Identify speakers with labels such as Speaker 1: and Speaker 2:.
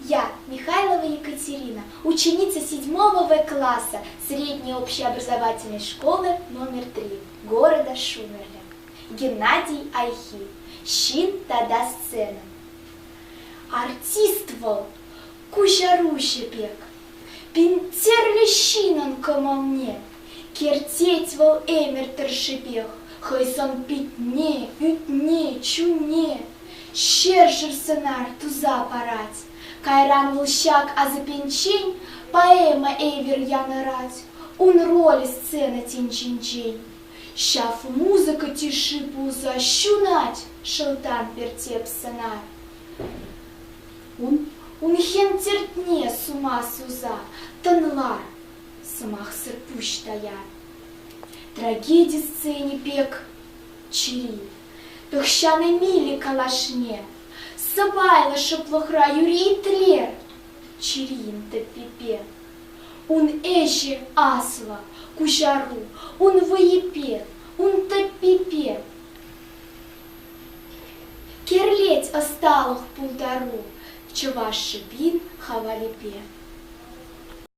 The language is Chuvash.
Speaker 1: Я, Михайлова Екатерина, ученица 7 В класса средней общеобразовательной школы номер 3 города Шумерля. Геннадий Айхи. Ҫын тата сцена. Артист вӑл, куҫаруҫӑ пек. Пинтерлӗ ҫыннӑн кӑмӑлне кӗртет вӑл ӗмӗр тӑршшӗпех хӑй сӑн-питне, ӳтне, чунне ҫӗршер сӑнар туса парать. Кайран вӑл ҫак асапӗнчен поэма евӗр янӑрать, ун ролӗ сцена тӗнчинчен. Ҫав музыка тишши пулса ҫунать шӑлтан пӗр теп сӑнар. Ун хӗм тертне сума суса тӑнлар, сӑмахсӑр пуҫ таяр. Трагеди сцени пек чӗри, тӑхҫан Эмили калашне, сӑпайлӑ шӑплӑхра юри итлер чӗрин тӗппипе. Ун ӗҫӗ аслӑ, куҫару, ун вӑйӗпе, ун тӗппипе. Кӗрлет ӑсталӑх пултару чӑваш шӑпин хавалӗпе.